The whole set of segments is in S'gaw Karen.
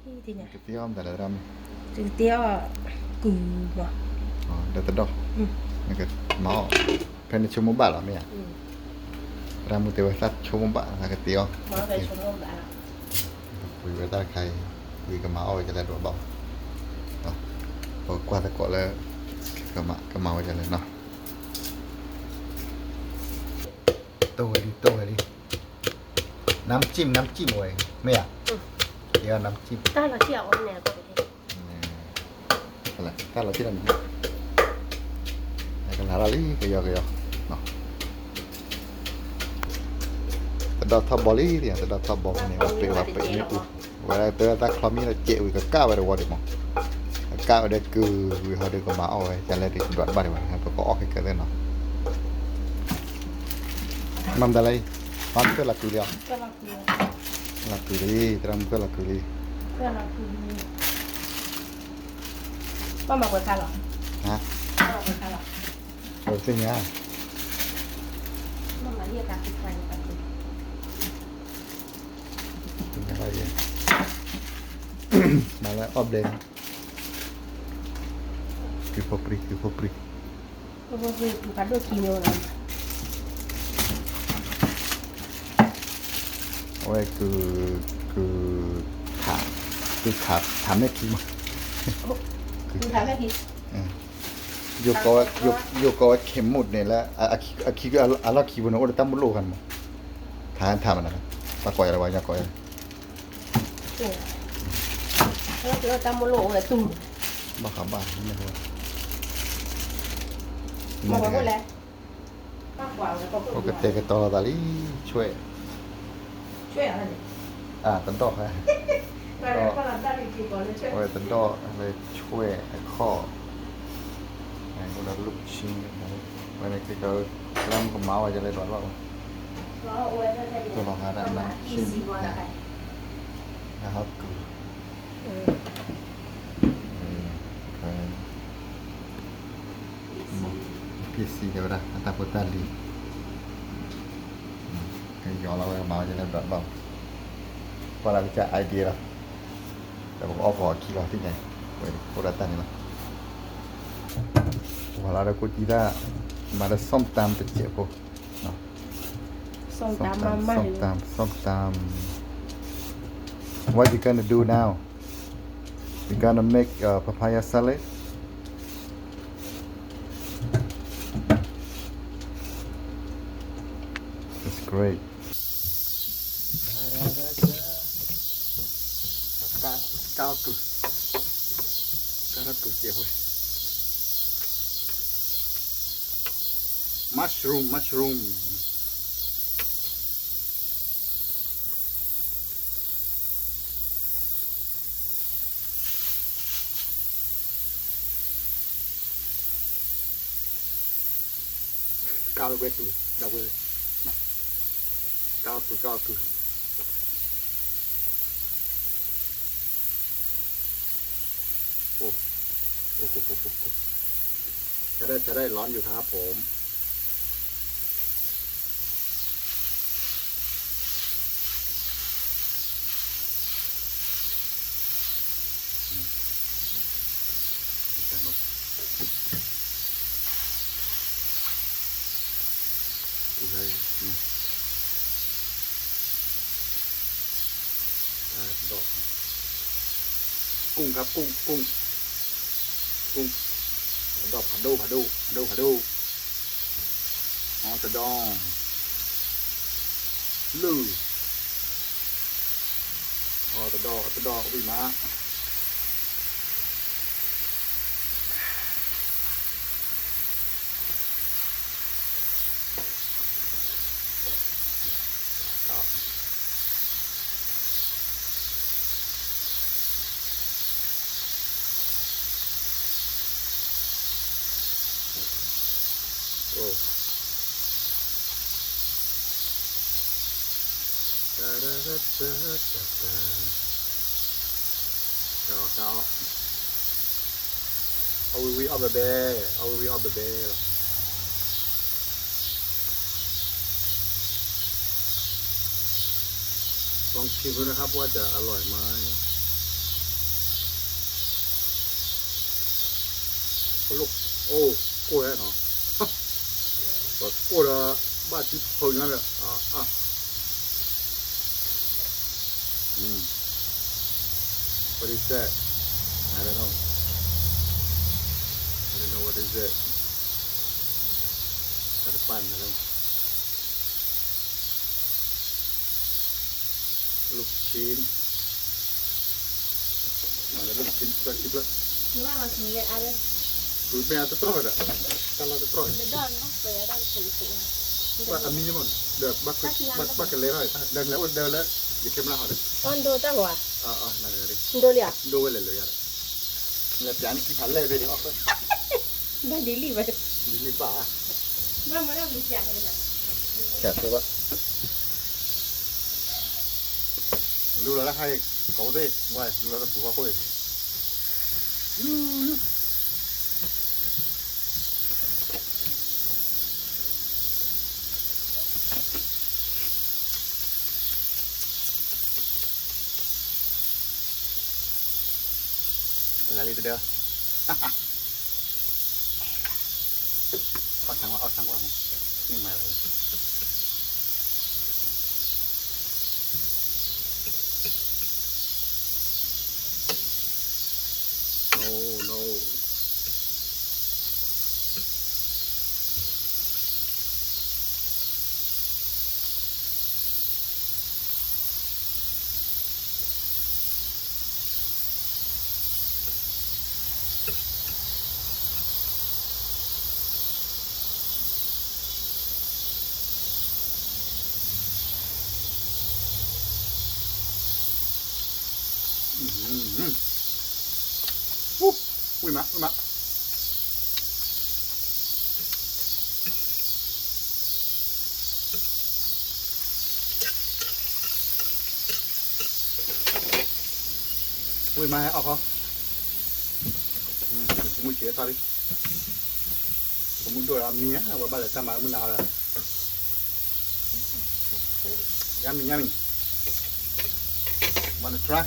ကသ့အီၣ်မတၤလဲၣ်သရၣ်မုၣ်, ကသ့အီၣ်ကုၢ်မး, ဒီးတဒီၣ်, နကမၤအီၣ်, ဖဲနဆိကမိၣ်ဘၣ်လီၤမ့ၢ်ဧါ, သရၣ်မုၣ်တဲဝဲသးဆိကမိၣ်ဘၣ် သးကသ့အီၣ်, ဝံၤဝဲတၢ်တခါအံၤ, ဝံၤကမၤအီၣ်ဝဲကလဲၤဒိးဘၣ်, ပကကွၢ်သကိးလၢ, ကမၤဝဲကလဲၤနီၤ, တိၢ်ဝဲလံ တိၢ်ဝဲလံ, น้ำจิ้ม น้ำจิ้ม ဝဲ မ့ၢ်ဧါ, တ့အီၣ် น้ำจิ้ม တၢ်လီၤတံၢ်အီၤန့ၣ်, တၢ်လီၤတံၢ်လီၤမ့ၢ်, ကလၤလီၤလံ ကယီကယီ, တဒီၣ်ထီၣ်ဘီလံ, တဒီၣ်ထီၣ်ဘီန့ၣ် ဝဲပ့ၤဝဲပ့ၤမ့ၢ်အူ, ဝဲတဲဝဲတၢ်ချီမ့ၢ်လၢကဲးဝံၤကကၣ်ဝဲတဝီဒံးမး, ကကၣ်ဝဲဒီးကုၢ်ဝံၤဟီဒီးကမၤအီၣ်ဝဲ ကလဲၤဒိးဘၣ်ဒံးဝဲ ပကအီၣ်ခဲကဲသ့ၣ်နီၤ, မၤမတၤလဲၣ်, မၤမုၢ်ကၢၢ်လီၤကုၢ်လံအီၤ, လီၤကုၢ်လံ သရၣ်မုၣ်ကၢၢ်လီၤကုၢ်လံ, ပှၤမၤပှဲၤခါလီၤ, ပှၤသ့ၣ်ညါ, မၤလၢအီၣ်ဘျဲၣ်, ကုၢ်ဖိပြံ, ကုၢ်ဖိပြံ ကုၢ်ဖးဒိၣ်ခံန့ၣ်လီၤ, အဝဲကုၢ်, ကုၢ်, ကုၢ်ထးမဲာ်ခံမး, ကုၢ်ထးမဲာ်ခံ, ယိၤကိးဝဲ ယိၤကိးဝဲ ခဲမုၣ်န့ၣ်လၢ အလီၢ်ခံပူၤန့ၣ်အိၣ်ဒီးတၢ်မုၢ်လိၣ်ခါန့ၣ်မး, ထးထးမးန့ၣ်, ပှၤကိးယၤလၢပှၤညီကိးယၤ, တၢ်မုၢ်လိၣ်အိၣ်ဝဲတူၢ်, ဘၣ်ဃးဘၣ်, ပကတဲာ်ကတီၤလိာ်သးလံ, ဆွဲၣ်, တဒီၣ်, အဝဲတဒီၣ်လၢဆွဲၣ်အခီၣ်, ဝဲန့ၣ်ကကီး လၢမုၢ်ကမၤဝဲယလဲၤဒိးဘၣ်, တလီၤဂာ်ဒၣ်နၤ, နဟီၣ်ကုၢ် ဖံစံတဲဝဲဒၣ် အတၢ်ဖိတၢ်လံၤ, ကယီၤလီၤဝဲကမၤဝဲယလဲၤဒိးဘၣ်, ကွၢ်လၢကစၢ် idea လီၤ, ဒီးပကအီၣ်ပှၤအခံလီၤသ့ၣ်ညါ, ဝဲအိၣ်ဒၣ်တၢ်န့ၣ်လီၤ, ပှၤလၢဒီးကိးတံၢ်တၢ်, မၤဒီး ส้มตำ တစဲးဖိ, ส้มตำ ส้มตำ ส้มตำ, What you gonna do now? You gonna make a papaya salad? That's great. ကၢ်ကုၢ်, ကၢ်ကုၢ်ကဲဝဲ, mushroom, mushroom. ကၢ်ဝဲတုၤ ဒီးဝဲ, ကၢ်အီၣ်တုၤ ကၢ်အီၣ်တုၤ, အိၣ်, အိၣ်ကိၣ်ကိၣ်ကိၣ်ကိၣ်, จะได้ จะได้ร้อนอยู่ครับผม ဒီး กุ้งครับ กุ้ง กุ้ง กุ้ง ဒီးဖးဒိၣ် ဖးဒိၣ် ဖးဒိၣ် ဖးဒိၣ် အီၤတဒီ, လုၢ်, အီၤတဒီ တဒီဝံၣ်မး အီၣ်ဝံၤဝံၤအီၣ်ဘဲဘဲ, အီၣ်ဝံၤဝံၤအီၣ်ဘဲဘဲလီၤ. ลองชิมดูนะครับว่าจะอร่อยไหม. အိၣ် ကိၢ်ဟဲနီၤ, ပကိၢ်ဒီး ဘၣ်ထံဖီညါဒီး အ what is that? I don't know. I don't know what is that. တၢ်တပၣ်န့ၣ်လၢ ลูกชิ้น မၤလၢ ลูกชิ้น ဖျၢၣ်ခံဖျၢၣ်, မ့ၢ်အတတြီၢ်ဒီး တၢ်လီၢ်တတြီၢ်, အမံၤမ့ၢ် ဒီးဘၣ်ကလဲၤထီၣ် ဒီးလဲၤအိၣ်ဒီးလၢ ယခဲမလၢဟီဒီး ဒိတၢ်ဂီၤဧါ, ဒိဝဲလဲၤလၢယၤဒီး လဲၤပျးန့ၢ်ခံဖးလဲၢ်သ့ၣ်ဒီး အီၣ် ဘၣ်ဒ်လံဘၣ်, ဒ်လံဘၣ်, ဘၣ်မၤဒၣ်မူပျးန့ၣ်, ပျးသ့ဘၣ်, လူလီၤတၢ်ခါအံၤ ကိးသ့ၣ် ဝဲလူလီၤတၢ်ပူၤဟီၣ်ခိၣ်အံၤ, လၢလံတဒၢ, အီၣ်ဆၣ်ကွၢ် အီၣ်ဆၣ်ကွၢ်မး, မ့ၢ်မၤလၢ no no. ဝံၣ်မး ဝံၣ်မး, ဝံၣ်မးဟဲအီၣ်ခီ, ပမုၢ်ဆံးထီၣ်လံ, ပမုၢ်ဒိၣ်ဒီးမံၤဧါ, အဝဲဘၣ်လဲၤတၢ်မၤမုၢ်နၤဟီဒီး, yummy yummy, wanna try?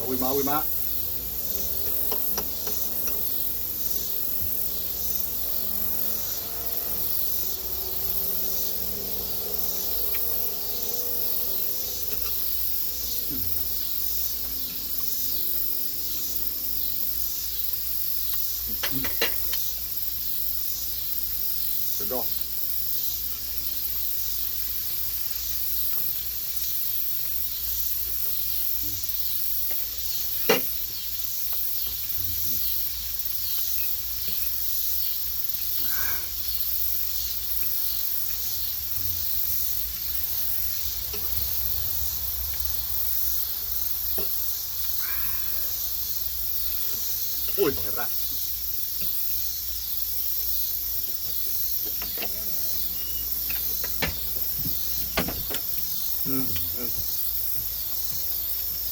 Wima, wima. ကဒီး အိၣ်ဟဲရၣ် တ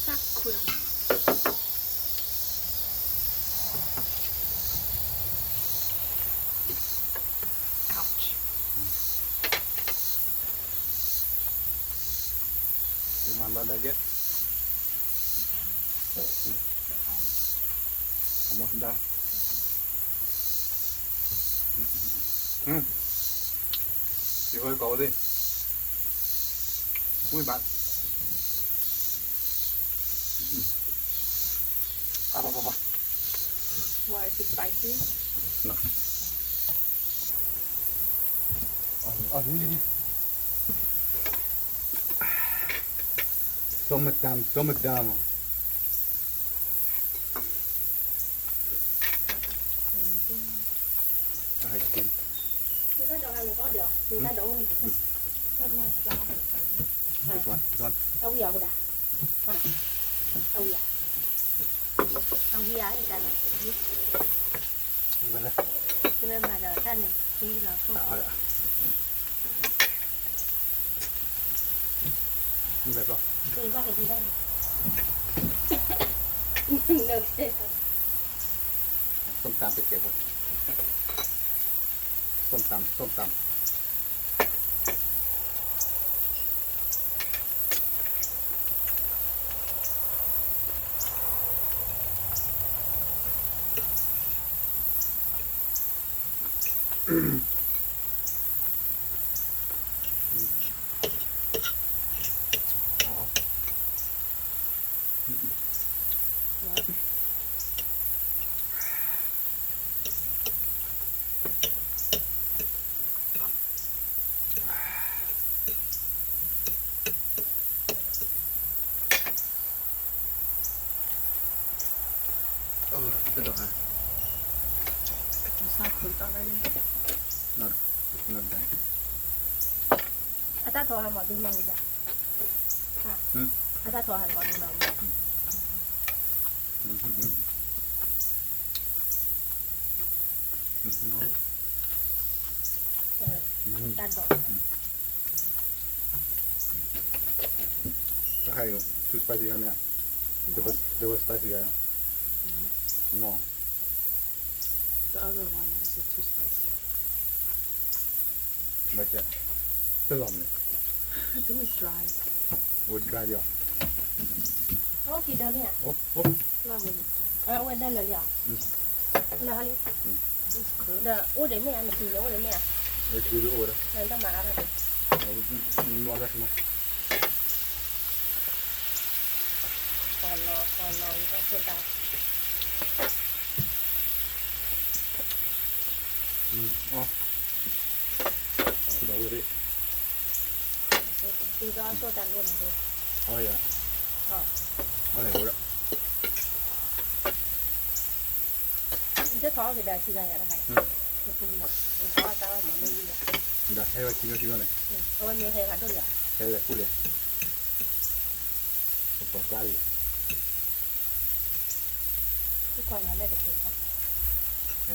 ၢ်ခူၣ်လီၤ Ouch. မၤဘၣ်ဒၣ်ကဲ almost done. ယဟိုကီးဝဲသ့ၣ် ဝံၣ်ဘၣ် အဘၣ်ဘၣ်ဘၣ် Why is it spicy? No. အီ ส้มตำ ส้มตำ I can. အဝံယၤ အဝံယၤ အဝံယၤ အဝံယၤ အဝံယၤ တမ့ၢ်မၤဒီးတၢ်န့ၣ် သံလီၤခိၣ် လဲၤဘျီ ဘၣ်ကဒံဘၣ်န့ၣ် နကဲ ส้มตำไปเก็บก่อน ส้มตำ ส้มตำ It's not cooked already. Not, not done. အတၢ်ထီၣ်ဟးမၤဒုးမၤဝံၤယၤ အတၢ်ထီၣ်ဟးမၤဒုးမၤဝံၤယၤ တၢ်ဒိး How you too spicy ဟါန့ၣ် They were, they were spicy ဟါ No. The other one is too spicy. ဘၣ်ဆၣ် တလီၤမလဲၣ် I think it's dry. အိၣ် dry လီၤ အိၣ်ခံဒီးမ့ၢ်ဧါ အိၣ် အိၣ် အဝဲဒၣ်လၢာ်လံဧါ လၢာ်ဟါလံ ဒီးအိၣ်ဒံးမ့ၢ်ဧါ နပံၤန့ၣ်အိၣ်ဒံးမ့ၢ်ဧါ အိၣ်ဒံး နတမၤအါရၣ် မၤအါရၣ် ကီလီၤ ကီလီၤ ယဟဲဆိတၢ် အီ ဒီးဝဲဒၣ် ဒီးဆိတၢ်လိၣ်န့ၣ် အီယၤ အီလဲၣ်ဝဲဒၣ် နတထီၣ်က့ၤဒီးထံဂၤယၤတခါ နထီၣ်အတၢ်မၤမ့ၢ်ဝံၤယၤ ဒီးဟဲဝဲခံမ့ၢ်ခံမ့ၢ်န့ၣ် အဝဲမ့ၢ်ဟဲဂၤဒိၣ်ယၤ ဟဲလဲၤကူၣ်လဲၤ ပပှၤကျါလံ ကွၢ်လီၤလၢတဟဲခါ ဟဲဝဲ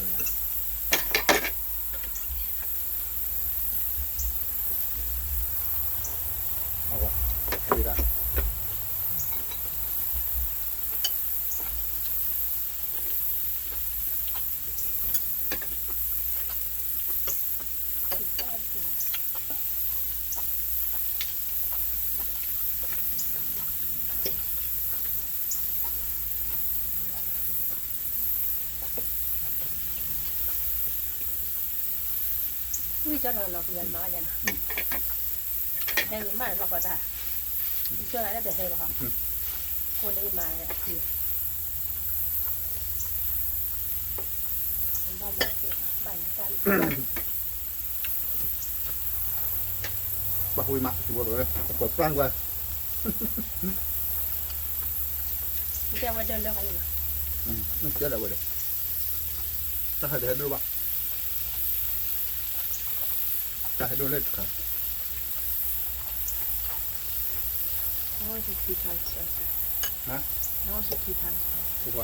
အဝဲ ဟဲဝဲဒၣ် ဝံၣ်ကၠီနီၤနီၤ ပယီၤမၤဝဲယၤနီၤ ဟဲဝံၤမးလီၤကီးတၢ် ကၠီနၤလၢတဟဲဘၣ်ဟီ ကိးန့ၣ်မၤအခံ ဘၣ်မၤ ဘၣ်မၤတၢ် ပှၤဝံၤမး စံးဘိးတဝဲ ပှၤပှၢ်ကွၢ် တဲဝဲဒၣ်လၢခါလီၤ တဲဒၣ်ဝဲဒၣ် တၢ်ဟဲတဟဲဒိၣ်ဘၣ် တၢ်ဟဲဒိၣ်လၢတခါ Now it's two times spicy. ဟါ Now it's two times spicy. ကုဂၤ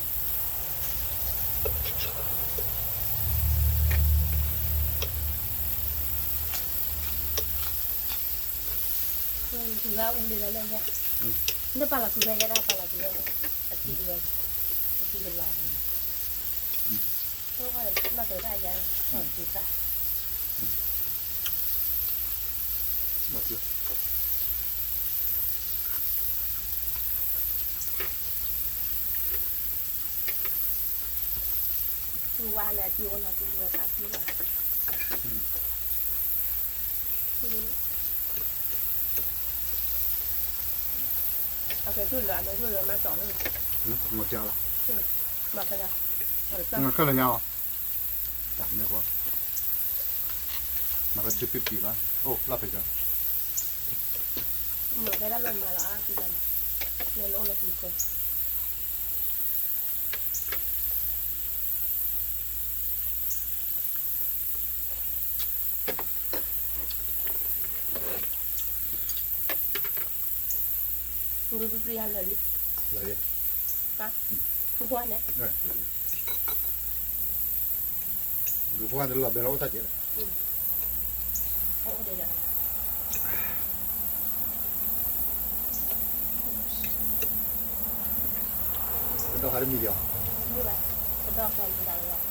အူလံလၢလၢန့ၣ် နပာ်လီၤကုဂၤယဲဒၣ်ပာ်လီၤကုဂၤ အထံဝဲ အထံကလီၤန့ၣ် မၤတၢ်တၢ်ယၤ အီၣ်ကုဂၤ သူဝါန့ၣ် အစုအိၣ်နီၤ သူဝဲသးစုဝါ အကဲသူၣ်လၢအမဲသူၣ်လၢမၤစီၤလၢ မၤဖဲလဲၣ် မၤဖဲလဲၣ်ညါအီၤ တၢ်မ့ၢ်ကွၢ် မၤဖဲ two fifty ဘၣ် အိၣ်လီၢ်ဖဲကၢ မၤဖဲဒၣ်လၢမၤလီၤအါပံၤဘၣ်န့ၣ် မ့ၢ်လၢအိၣ်လၢပူၤခိၣ် မ့ၢ်ပျံၤဟးလၢာ်လံ လၢာ်လံ ဟါ မ့ၢ်ကွၢ်န့ၣ် ဂုၤဖီၣ်တလီၤဘဲလီၤအိၣ်တၢ်ကဲလၢာ် အိၣ်ဒံးလၢာ် ဟါ ဟးတမံၤလီၤ. ကဒီးကျီၢ်လီၤ.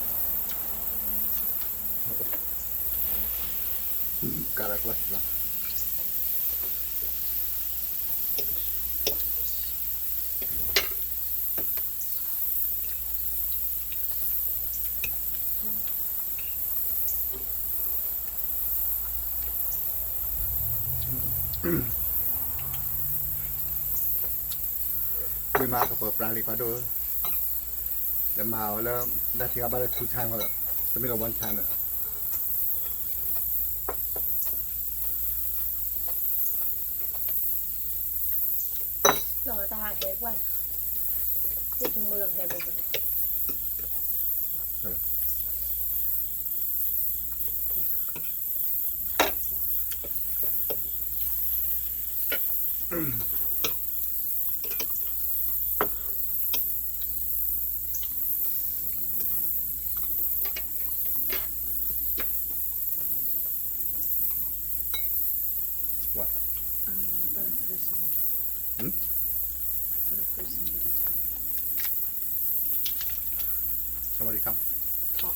ဝံၤမးကပၢၤပြးလံ ခွါဒိၣ်ဧၢ, လဲၤမၤအီၤလၢ တၢ်ထံဂၤဘၣ်လၢ two time လီၤ, တမ့ၢ်လၢ one time လီၤ. လီၤတၢ်ဟဲပှၢ်, သ့ၣ်ထူမိၢ်လၢကဟဲဘိဘိန့ၣ် What? Um, gotta hear somebody. Hmm? Gotta hear somebody talk. Somebody come. Talk.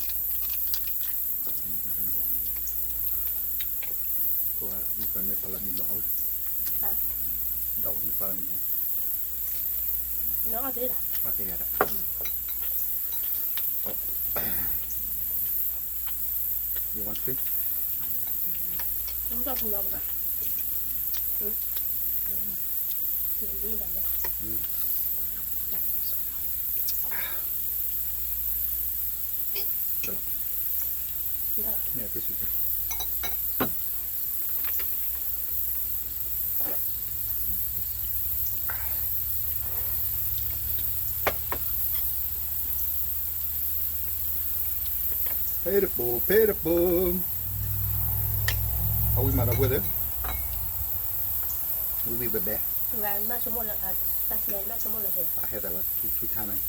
မ့ၢ်ကမ့ၢ်ကီးလၢမံဘီဝဲ, ဒီးမ့ၢ်ကီးလၢမံဘီ, နီၢ်အီၣ်သ့ဒၣ်, အီၣ်သ့ဒၣ်. You want fish? မ့ၢ်တၢ်ကူလီၤကဘၣ်, မ့ၢ်ဒၣ်ယၤ, ကလီၤ, မ့ၢ်အဖ့ၣ်ဆူၣ်ကၢ်. ဖဲတပိၤ ဖဲတပိၤ, အဝံၤမးဒီပုၢ်ဝဲၢ်သ့ၣ်, ဝံၤဝံၤဘဲဘဲ, အဟဲသးဝဲ ထူထူထါန့ၣ်.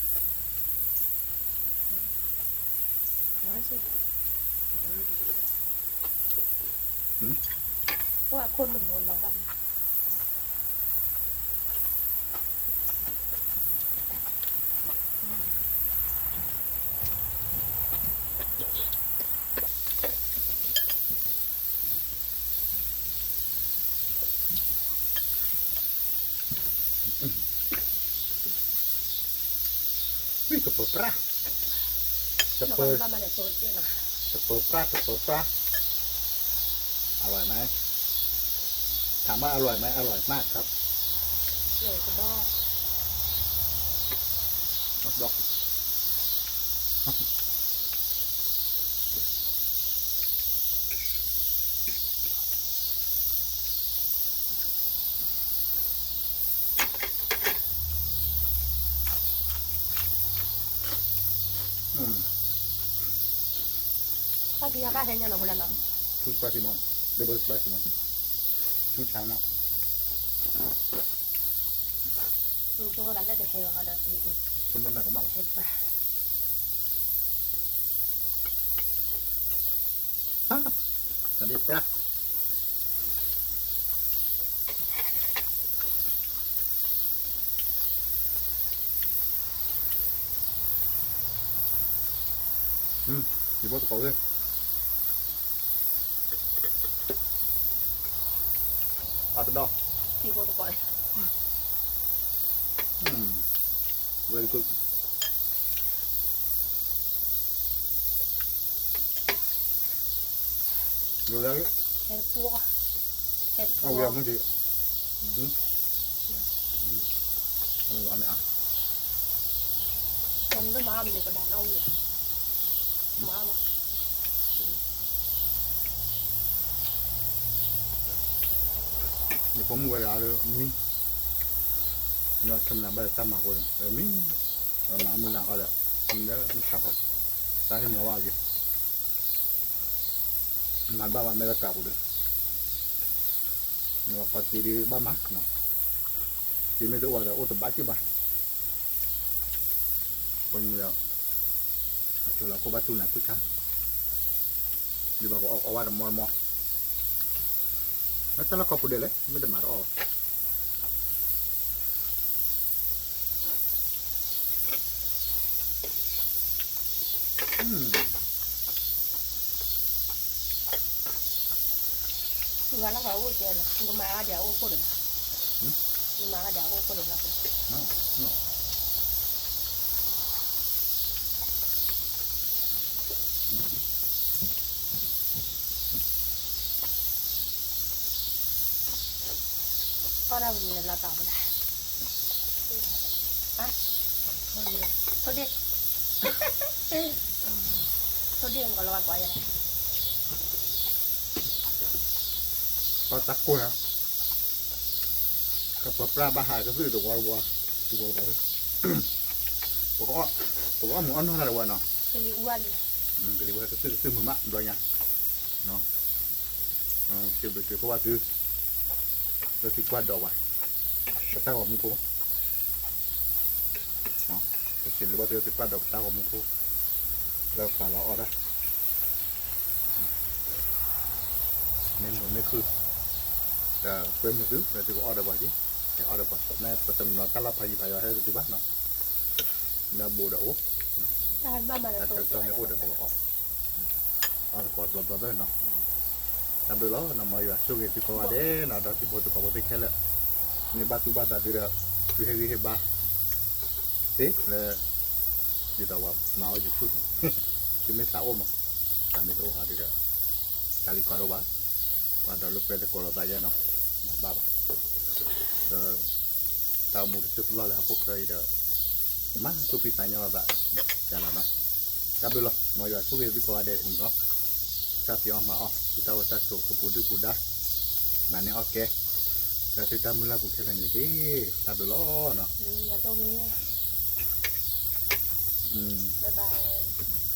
Wih, tepeu perah. Tepeu, tepeu perah, tepeu perah. อร่อยไหม? ถามว่าอร่อยไหม? อร่อยมากครับ. ดอก. တၢ်ကံကါဟဲညါလီၤဖိလၢနီၤ, two spicy more, double spicy more, two China. ဆိကမိၣ်နၢ်ကမၣ်ဘၣ်. နဒ့ၣ်ပြၢ်. ယဘီသကိးသ့ၣ်, အတဒီ, very good. အဝဲမ့ၢ်က့ၤ, အမ့ၢ်အါ, ယဖိမုၣ်ဝဲဒၣ်လၢမံ, ယထမနၤဘၣ်လၢတၢ်မၤဃိန့ၣ် မံ, မၤမုၢ်နၤဃီဒီး, မ့ၢ်လၢမုၢ်ဆါဃီ, တၢ်ဟ့ၣ်နီၤဘၣ်က့ၤ, မၤဘၣ်ဘၣ်မဲာ်လၢကးပူၤဒီး, နကီၢ်က့ၤဒုးဘၣ်မၤ, က့ၤမ့ၢ်တအိၣ်ဒီးအိၣ်တဘၣ်က့ၤဘၣ်. အဃိန့ၣ်ဒီး, အကၠိလီၤခိၣ်ဘၣ်တူၢ်နၤဖုၣ်ခါ, ဒ်ဘၣ်ကအီၣ်အီဝဲတမီတမီ, မ့ၢ်တၢ်လၢကီၢ်ပူၤဒဲးလဲၣ် မ့ၢ်တမၤတအီၣ်ဘၣ်. သူၣ်ဂၤလီၤကအိၣ်ကဲလီၤ, နကမၤအါဒံးအအိၣ်ခိၣ်န့ၣ်လီၤ, နမၤအါဒံးအအိၣ်ခိၣ်န့ၣ်လီၤ. အီၣ်ဒၣ်ဝံၤလၢလီၤတီၤဝဲဒၣ်, ထိၣ်ဒ့ၣ်, ထိၣ်ဒ့ၣ်ကလီၤဝဲကိးယဲၢ်, အီၣ်တၢ်ကိၢ်နၤ, ကပှၤပြၢ်ဘၣ်ဟးကသုၣ်တဝီတဝီ, ပကအီၣ်, ပကအီၣ်မုာ်အီၣ်နီၢ်တၢ်တဝဲနီၤ, ကလံၤဝဲကသုၣ်ကသုၣ်မုာ်မးဘျီညါ, စံးဘျုးစံးဖှိၣ်ဘၣ်သု, လၢသုကွၢ်ဒီးပှၤ, ပတၢ်ဂီၤမူဖိ, ပစံးဘျုးဘၣ်သုလၢသုကွၢ်ဒီးပတၢ်ဂီၤမူဖိ, လၢပာ်လီၤအီၣ်တၢ် မ့ၢ်မုာ်မ့ၢ်ခုၣ်, ဒီးကွဲမုာ်သု လၢသုကအီၣ်ဒီးပှၤက့ၤ, က့ၤအီၣ်ဒီးပှၤ, မ့ၢ်ပတနီၤတၢ်လီၢ်ဖးယံၤဖးယီၤဟဲသုဘၣ်နီၤ, လၢအဘူးဒီးအိၣ်, တၢ်ဆၢကတီၢ်မ့ၢ်အိၣ်ဒီးပကအီၣ်, အီၣ်သကိးဘျီဘျီသၢနီၤ, တၢ်ဘျုးလီၤ, မ်ယွၤဆိၣ်ဂ့ၤသုကိးဂၤဒဲးနီၤ, ဒီးသုဖိသကိးဖိသ့ၣ်ခဲလၢာ်, မ့ၢ်ဘၣ်သူၣ်ဘၣ်သးသုဒီး, သုဟ့ၣ်ဂံၢ်ဟ့ၣ်ဘါ သ့လၢ ဒ်သိးပှၤမၤအီၣ် YouTube န့ၣ်, သုမ့ၢ်သးအိၣ်မး, သးမ့ၢ်တအိၣ်ဟးဒုဒီး, တၢ်ဂ့ၢ်ကီဒိၣ်ဘၣ်, ပှၤဒီးလိာ်ကွဲသကိးလိာ်သးယဲနီၤ, မၤဘၣ်ဘၣ်, ဒီး, တၢ်အိၣ်မူတစိၢ်တလီၢ်လၢဟီၣ်ခိၣ်ချၢအံၤဒီး, မၤသူၣ်ဖှံသးညီလိာ်သး, ယၤလီၤနီၤ, တၢ်ဘျုးလီၤ, မ်ယွၤဆိၣ်ဂ့ၤသုကိးဂၤဒဲးနီၤ, တၢ်ဖံးအီၣ်မၤအီၣ် သုတၢ်အိၣ်တၢ်ဆိးကပူၤဒုၣ်ပူၤဒါ, မၤန့ၢ်အီၣ်ကဲ, လၢသုတၢ်မုၢ်လၢ်ပူၤခဲလၢာ်န့ၣ်တက့ၢ်, တၢ်ဘျုးလီၤနီၤ, ဘၣ်ဘၣ်.